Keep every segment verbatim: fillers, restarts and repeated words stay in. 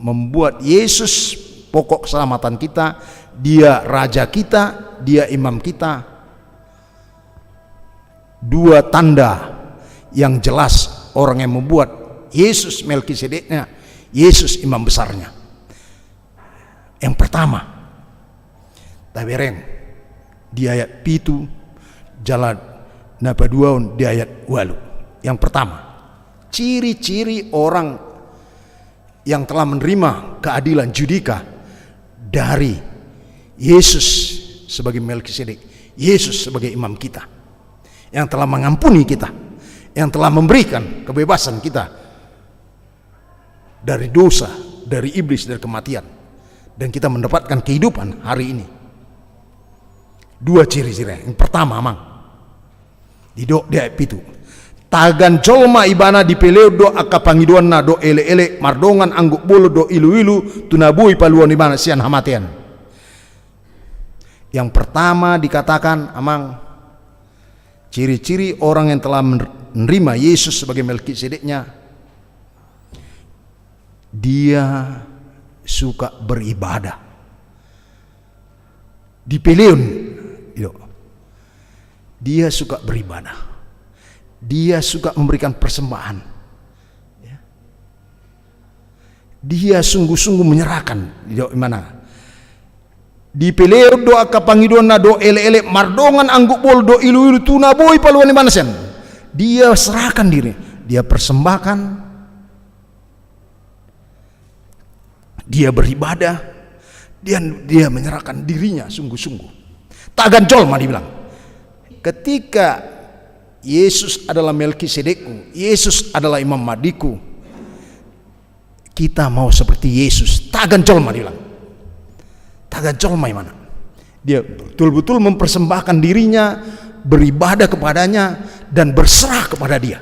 membuat Yesus pokok keselamatan kita, Dia Raja kita, Dia Imam kita. Dua tanda yang jelas orang yang membuat Yesus Melkisedeknya, Yesus Imam Besarnya. Yang pertama, tabereng di ayat pitu, jala na paduahon di ayat ualu. Yang pertama, ciri-ciri orang yang telah menerima keadilan judika dari Yesus sebagai Melkisedek, Yesus sebagai imam kita, yang telah mengampuni kita, yang telah memberikan kebebasan kita dari dosa, dari iblis, dari kematian. Dan kita mendapatkan kehidupan hari ini. Dua ciri-ciri. Yang pertama, amang, didok di ayat pitu. Tagan jolma ibana, dipeleon do angka pangidoanna dohot elekelek, mardongan angguk bolon dohot iluilu, tu na boi paluaon ibana sian hamatean. Yang pertama dikatakan, amang, ciri-ciri orang yang telah menerima Yesus sebagai Melkisedeknya, dia suka beribadah. Dipeleon, gitu. Dia suka beribadah. Dia suka memberikan persembahan. Ya. Dia sungguh-sungguh menyerahkan. Didok di mana? Dipeleon do angka pangidoanna dohot elekelek, mardongan angguk bolon dohot iluilu, tu na boi paluaon ibana sian. Dia serahkan diri, dia persembahkan, dia beribadah, dia, dia menyerahkan dirinya sungguh-sungguh. Tagan jolma, dibilang. Ketika Yesus adalah Melkisedekku, Yesus adalah Imam Mahdikku, kita mau seperti Yesus. Tagan jolma, dibilang. Tagan jolma, imana? Dia betul-betul mempersembahkan dirinya, beribadah kepadanya, dan berserah kepada Dia.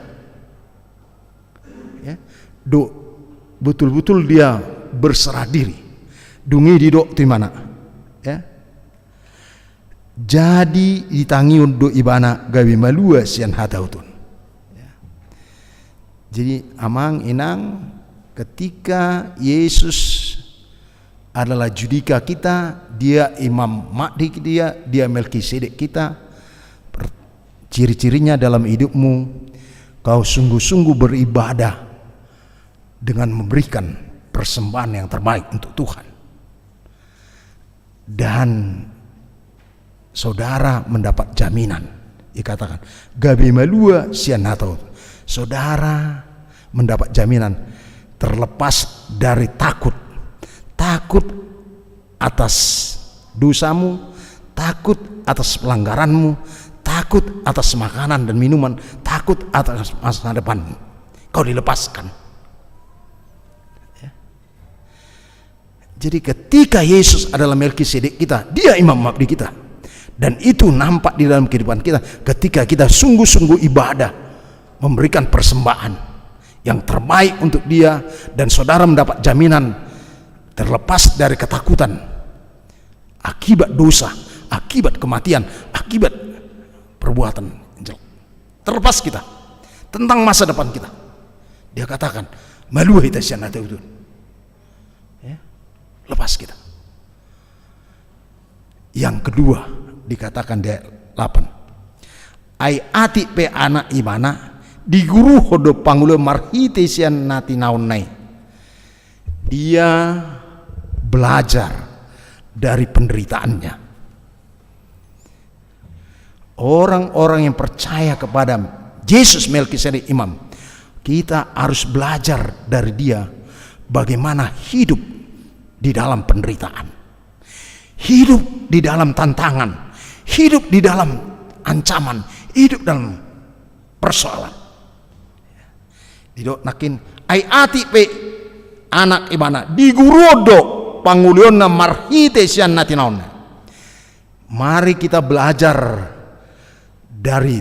Ya. Do, betul-betul dia berserah diri. Dung i didok tu imana. Ya. Jadi ditangihon do ibana gabe malua sian hatahuton. Ya. Jadi, amang, inang, ketika Yesus adalah judika kita, Dia Imam Mahdi dia, Dia Melkisedek kita, per-, ciri-cirinya dalam hidupmu, kau sungguh-sungguh beribadah dengan memberikan persembahan yang terbaik untuk Tuhan. Dan saudara mendapat jaminan. Dikatakan, gabe malua sian hatahuton. Saudara mendapat jaminan terlepas dari takut. Takut atas dosamu, takut atas pelanggaranmu, takut atas makanan dan minuman, takut atas masa depanmu. Kau dilepaskan. Ya. Jadi, ketika Yesus adalah Melkisedek kita, Dia Imam Mahdi kita. Dan itu nampak di dalam kehidupan kita ketika kita sungguh-sungguh ibadah, memberikan persembahan yang terbaik untuk Dia, dan saudara mendapat jaminan terlepas dari ketakutan akibat dosa, akibat kematian, akibat perbuatan yang jelek. Terlepas kita. Tentang masa depan kita. Dia katakan, malua hita sian hatahuton. Ya. Lepas kita. Yang kedua, dikatakan di ayat delapan. Ai atik pe anak ibana, diguruhon do pangulo marhite sian na tinaonna i. Dia belajar dari penderitaannya. Orang-orang yang percaya kepada Yesus Melkisedek Imam, kita harus belajar dari Dia bagaimana hidup di dalam penderitaan, hidup di dalam tantangan, hidup di dalam ancaman, hidup dalam persoalan. Didok nangkin, ai atik pe anak ibana, diguruhon do pangulionna marhite sian na tinaonna. Mari kita belajar dari